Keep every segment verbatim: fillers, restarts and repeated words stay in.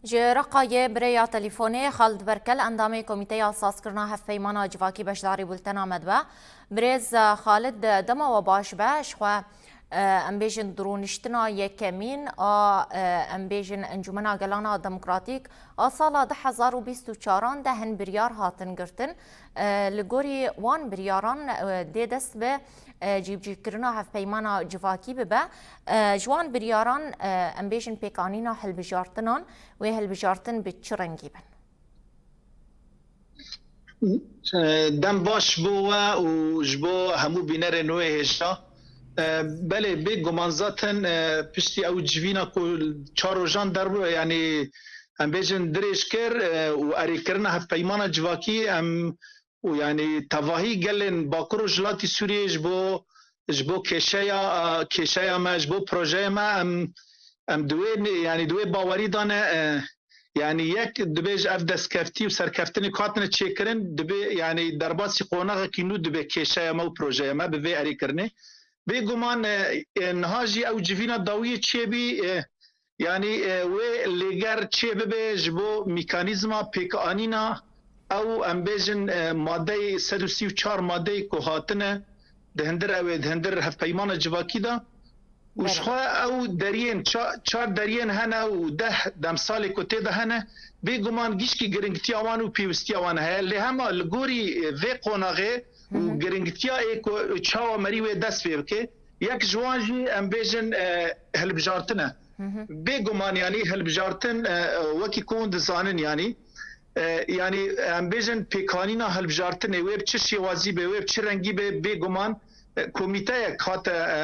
Ji Reqayê bi rêya telîfonê Xalid Berkel, endamê Komîteya Sazkirina Hevpeymana Civakî beşdarî bultena me dibe. Birêz Xalid, dema we baş be, ji xwe, e, em bêjin, di rûniştina yekemîn a, e, em bêjin, Encûmena Gelana Demokratîk a sala du hezar û bîst û çaran de hin biryar hatin girtin. E, li gorî wan biryaran, e, dê dest bi, e, cîbicîkirina hevpeymana civakî bibe. E, ji wan biryaran, e, em bêjin, pêkanîna hilbijartinan, wê hilbijartin bi çi rengî bin? E, dem baş ji bo we û ji bo hemû bînerên wê hêja. E, belê, bê guman zaten, e, piştî ew civîna ku çar rojan derbû, yanî em bêjin dirêj kir, e, û erêkirina hevpeymana civakî, em û yanî tevahî gelên Bakur û Rojhilatî Sûriyê ji bo, ji bo kêşeya, kêşeya me, ji bo projeya me, em, em di wê, yanî di wê bawerî de ne, e, yanî yek dibê ji ev destkeftî û serkeftinê ku hatine çêkirin, dibê yanî derbasî qonaxekî nû dibe kêşeya me û projeya me bi vê erêkirinê. Bêguman, e, e, niha jî ew civîna dawiyê çêbî, e, yanî, e, wê lêger çê bibe ji bo mîkanîzma pêkanîna ew, em bêjin, e, madeyê sed û sî û çar madeyê ku hatine di hindir ew ê, di hindir hevpeymana civakî de. Û ji Belê. xwe ew deriyên, ça-, çar deriyên hene û deh demsalê ku tê de hene, bêguman gişkî giringtiya wan û pêwistiya wan heye. Lê hema li gorî, e, vê qonaxê û Hı hı. giringtiya ê ku çawa merî wê dest pê bike, yek ji wan jî em bêjin, e, hilbijartin e. Hı hı. Bêguman, yanî hilbijartin, e, wekî ku hûn dizanin, yanî, e, yanî em bêjin pêkanîna hilbijartinê wê bi çi şêwazî be, wê bi çi rengî be, bêguman, e, komîteyek hate, e,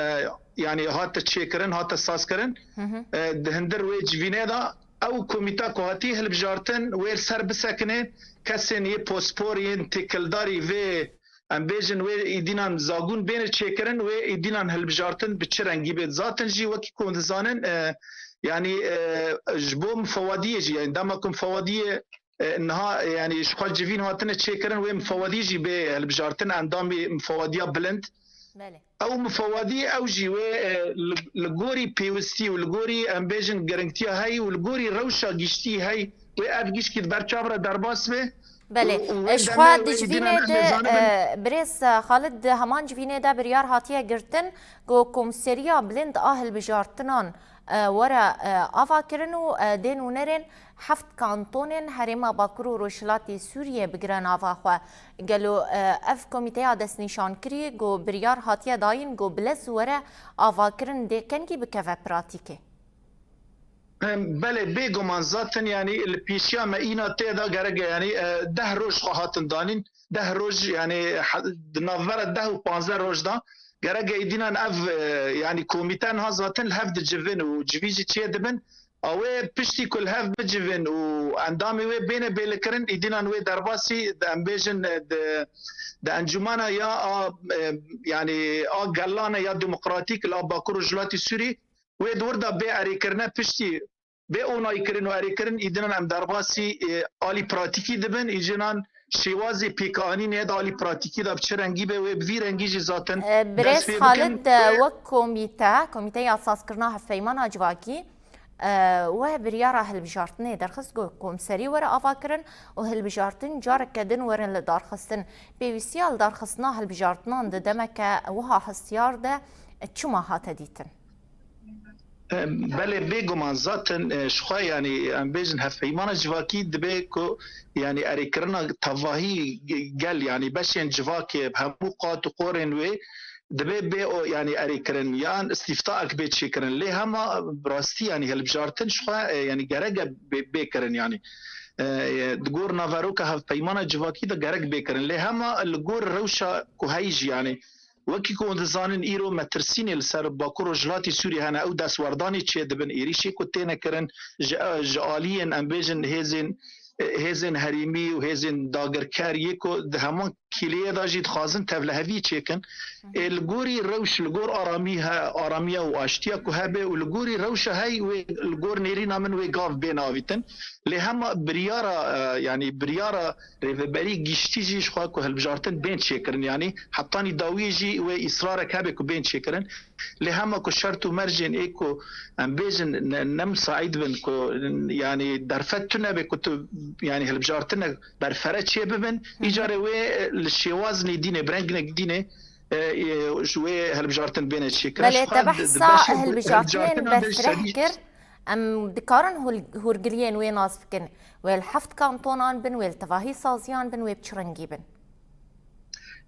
yanî hate çêkirin, hate sazkirin. Hı hı. E, di hindir wê civînê de ew komîta ku hatî hilbijartin wê li ser bisekine, kesên yê pospor yên têkildarî vê, em bêjin, wê îdînan zagûn bêne çêkirin, wê îdînan hilbijartin bi çi rengî bê. Zaten jî wekî ku hûn dizanin, e, yanî, e, ji bo mifewadiyê jî, yanî dema ku mifewadiyê, e, niha, e, yanî ji xwe civîn hatine çêkirin, wê mifewadî jî bê hilbijartin endamê mifewadiya bilind. Belê. Ew mifewadî ew jî wê, e, li, li gorî pêwistî û li gorî, em bêjin, giringtiya heyî û li gorî rewşa giştî heyî wê ev gişkî di ber çav re derbas be. Belê. Û, û wê Ji demê xwe wê di civînê de, e, birêz, e, Xalid, di heman civînê de biryar hatiye girtin ku Komseriya Bilind a Hilbijartinan, e, were, e, ava kirin û, e, dê nûnerên heft kantonên Herêma Bakur û Rojhilatê Sûriyê bigire nava xwe. Gelo, e, ev komîteya destnîşankirî ku biryar hatiye dayîn ku bi lez were avakirin dê kengî bikeve pratîkê? Em, belê, bêguman zaten, yanî li pêşiya me îna tê de gerek e, yanî, e, deh roj xwe hatin danîn, deh roj, yanî he-, di navbera deh û panzdeh roj de gerek e îdînan ev, e, yanî komîte niha zaten li hev dicivin û civî jî çê dibin. A wê piştî ku li hev bicivin û endamê wê bêne bêlikirin, îdînan wê derbasî, em bêjin, e, di, di encûmena ya a, e, yanî a gelane ya demokratîk li a Bakur û Rojhilatê Sûrî, wê di wir de bê erêkirine, piştî bê onaykirin û erêkirin, îdînan em derbasî, e, alî pratîkî dibin, îdînan şêwazê pêkanînê de alî pratîkî de bi çi rengî be, wê bi vî rengî jî zaten E, dest Birêz pê bikin. Xalid, e, Wê wek komîte, Komîteya Sazkirina Hevpeymana Civakî, e, we biryara hilbijartinê derxist ku komserî were avakirin û hilbijartin careke din werin lidarxistin. Pêwîstiya lidarxistina hilbijartinan di demeke wiha hestiyar de çima hate dîtin? Em, belê, bêguman zaten, e, ji xwe, yanî, em bêjin, hevpeymana civakî dibe ku, yanî, erêkirina tevahî ge-, gel, yanî beşên civakê, hemû qat û qorên wê dibe bê o, yanî, erêkirin yan îstîftaek bê çêkirin. Lê hema bi rastî, yanî, hilbijartin ji xwe, e, yanî, gerek e bê, bê kirin, yanî. E, e, di gor naveroka hevpeymana civakî de gerek bê kirin. Lê hema li gor rewşa ku heyî jî, yanî, Wekî ku hûn dizanin, îro metirsînê li ser Bakur Rojhilatê Sûriyê hene, ew destwerdanê çêdibin, êrîşê ku têne kirin ji, ji aliyên, em bêjin, hêzên, hêzên herêmî û hêzên dagirker yê ku di heman tişkîliyê de jî dixwazin tevlihevî çêkin. Ê, li gorî rewş, li gor aramî he, aramiya û aştiya ku hebe û li gorî rewşa hey wê li gor nêrîna min wê gav bêne avîtin. Lê hema biryara, e, yanî biryara rêveberî giştî jî ji xwe ku hilbijartin bên çêkirin. Yanî heptanî dawiyê jî wê îsrarek hebe ku bên çêkirin. Lê hema ku şert û mercên ê ku em bêjin ne, ne misaîd bin ku, yanî derfet tune be ku tu, yanî hilbijartinek berfere çê bibin, Hı hı. îcarê wê li şêwaznek dînê, bi rengnek dînê, e, e, ji wê hilbijartin bêne çêkirin. Belê, Ji xwe te di, di behsa beşê hilbijartinên hilbijartinan de berfireh jî kir. Em dikarin hûl-, hûrgiliyên wê nas bikin. Wê li heft kantonan bin, wê li tevahî saziyan bin, wê bi çi rengî bin?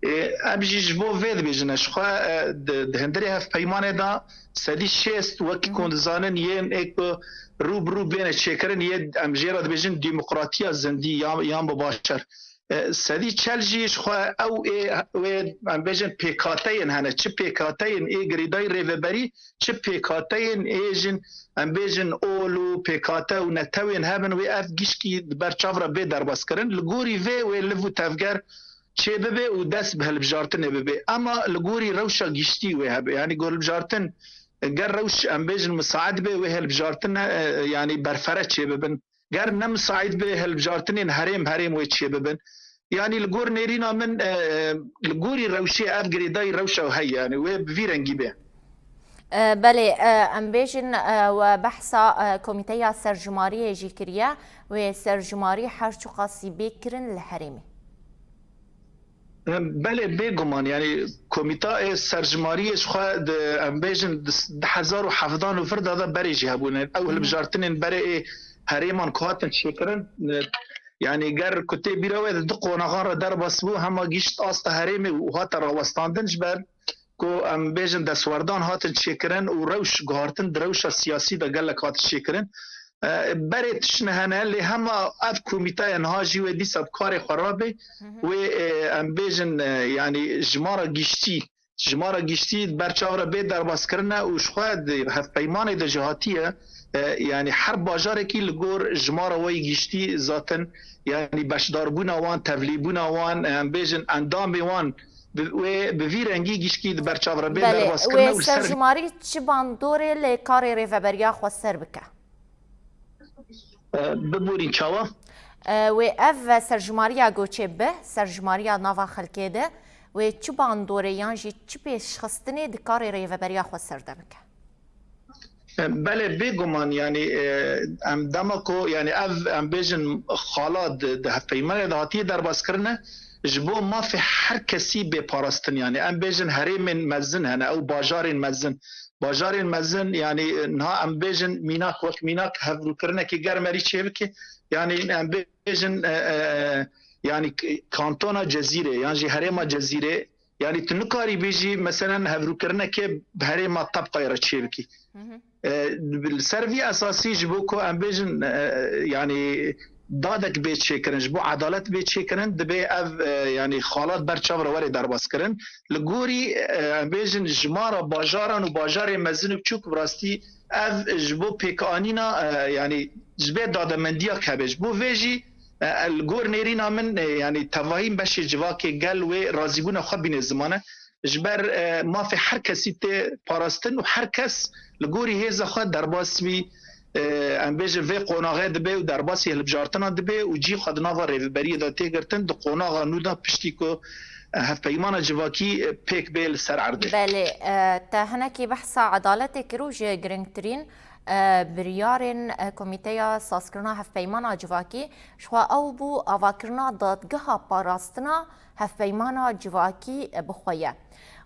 Ê, em jî ji bo vê dibêjin, e, ji xwe, e, di, di hundirê hevpeymanê de sedî şêst wekî Hı hı. ku hûn dizanin yên ê ku rû bi rû bêne çêkirin, yê em jê re dibêjin demokratiya zindî ya, yan bi başer. E, sedî çel jî ji xwe ew ê, wê em bêjin pêkhateyên hene. Çi pêkhateyên ê girêdayî rêveberî, çi pêkhateyên ê jin em bêjin ol û pêkhate û netewên hebin wê ev gişkî di ber çav re bê derbas kirin. Li gorî vê wê liv û tevger çê bibe û dest bi hilbijartinê bibe. Ema li gorî rewşa giştî wê hebe. Yanî ku hilbijartin, ger rewş em bêjin misaid be, wê hilbijartine, e, yanî berfere çê bibin. Ger ne misaid be, hilbijartinên herêm herêm wê çê bibin. Yanî li gor nêrîna min, e, e, li gorî rewşê ev girêdayî rewşa hey, yanî wê bi vî rengî be. E, belê, e, em bêjin, e, we behsa, e, Komîteya Serjimariyê jî kiriye, wê serjimarî her çiqasî bê kirin li herêmê. Belê, bêguman, yanî komîta ê serjimariyê ji xwe di, em bêjin, di s-, di hezar û hevdan û vir de de berê jî hebûne. Ew Hı hı. hilbijartinên berê ê herêman ku hatin çêkirin, e, yanî ger ku tê bîra we di du qonaxan re derbas bû, hema gişt asta herêmê û hate rawestandin ji ber ku em bêjin destwerdan hatin çêkirin û rewş guhartin di rewşa siyasî de gelek hat çêkirin. E, berê tiştine hene, lê hema ev komîtaya niha jî wê dîsa bi karê xwe rabê, Hı hı. wê, e, em bêjin, e, yanî jimara giştî, jimara giştî ber çav re bê derbas kirine û ji xwe di hevpeymanê de jî hatiye, e, yanî her bajarekî li gor jimara wê giştî zaten, yanî beşdarbûna wan, tevlîbûna wan, e, em bêjin endamê wan bi, wê bi vî rengî gişkî di ber çav re bê Belê, derbas kirine wê û li ser serjimarî çi bandorê li karê rêveberiya xwe ser bike? E, biborîn çawa? E, wê ev serjimariya goçê bi, serjimariya nava xelkê de, wê çi bandorê yan jî çi pêşxistinê di karê rêveberiya xwe ser de bike? E, belê, bêguman, yanî, e, em dema ku, yanî ev, em bêjin, xala di, di hevpeymanê de hatiye derbas kirine, ji bo mafê her kesî bê parastin, yanî em bêjin herêmên mezin hene, ew bajarên mezin. Bajarên mezin, yanî, e, niha em bêjin mînak, wek mînak hevrûkirinekî ger merî çêbike, yanî em bêjin, e, e, e, yanî k-, kantona Cezîrê, yan jî herêma Cezîrê, yanî tu nikarî bêjî, meselen, hevrûkirinekê bi herêma Tebqayê re çêbikî. Hı hı. E, li ser vî esasî ji bo ku em bêjin, e, yanî dadek bê çêkirin, ji bo edalet bê çêkirin, dibê ev, e, yanî xalat ber çav re were derbas kirin. Li gorî, e, em bêjin jimara bajaran û bajarê mezin û biçûk bi rastî ev ji bo pêkanîna, e, yanî ji bê dademendiya hebe. Ji bo vê jî, e, li gor nêrîna min, e, yanî tevahî beşê civakê gel wê razîbûna xwe bîne zimane. Ji ber, e, mafê her kesî tê parastin û her kes li gorî hêza xwe derbas bî, e, em bêjin vê qonaxê dibe û derbasî hilbijartina dibe û cî xwe di nava rêveberiyê de tê girtin, di qonaxa nû de piştî ku, e, hevpeymana civakî, e, pêk bê li ser erdê. Belê, e, te hinekî behsa edaletê kir û ji girîngtirîn, e, biryarên, e, Komîteya Sazkirina Hevpeymana Civakî ji xwe ew bû avakirina dadgeha parastina hevpeymana civakî, e, bi xwe ye.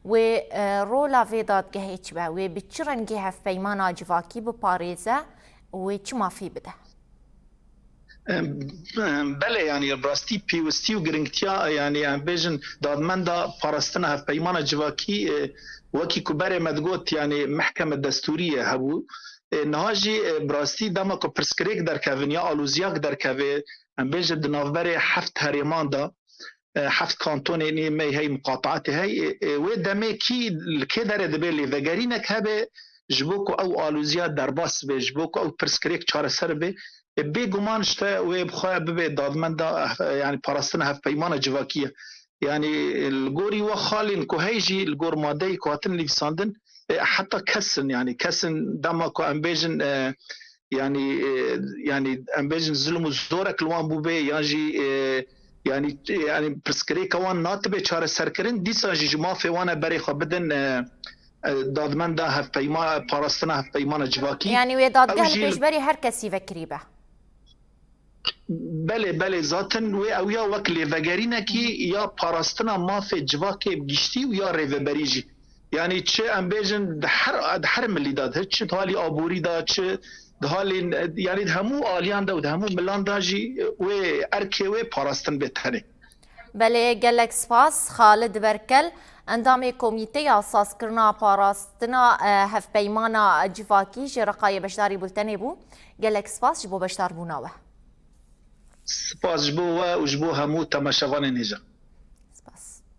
Wê, e, rola vê dadgehê çi be? Wê bi çi rengî hevpeymana civakî biparêze û wê çi mafî bide? Em, em, belê, yanî bi rastî pêwistî û girîngtiya, yanî em bêjin dadmenda parastina hevpeymana civakî, e, wekî ku berê me digot, yanî mehkeme destûrî ye hebû. E, niha jî, e, bi rastî dema ku pirsgirêk derkevin ya alûziyak derkeve, em bêjin di navberê heft herêman de, e, heft kantonên ê me hey miqataatê hey, e, e, wê demê kî li kê derê dibe lêvegerînek hebe, ji bo ku ew alûziya derbas be, ji bo ku ew pirsgirêk çareser be, e, bêguman işte wê bi xwe bibe dadmenda, e, yanî parastina hevpeymana civakî ye. Yanî li gorî we xalên ku hey jî li gor madeyê ku hatin nivîsandin, e, heta kesin, yanî kesin dema ku em bêjin, e, yanî, e, yanî em bêjin zilm û zorek li wan bûbe, yan jî, e, yanî, yanî pirsgirêka wan natibe çareserkirin, dîsa jî ji mafê wan e berê xwe bidin, e, e, dadmenda hevpeyma, parastina hevpeymana civakî. Yanî wê dadgeh li pêşberî her kesî vekirî be. Belê, belê, zaten wê ew ya wek lêvegerînekî ya parastina mafê civakê bi giştî û ya rêveberî jî. Yanî çi em bêjin di her, di her milî de, çi di halî aborî de, çi di halî, yanî di hemû aliyan de û di hemû milan de jî wê erkê wê parastin bê tenê. Belê, gelek spas. Xalid Berkel, endamê Komîteya Sazkirina Parastina, e, Hevpeymana Civakî ji Reqayê beşdarî bultenê bû. Gelek spas ji bo beşdarbûna we. Spas ji bo we û ji bo hemû temaşevanên hêja.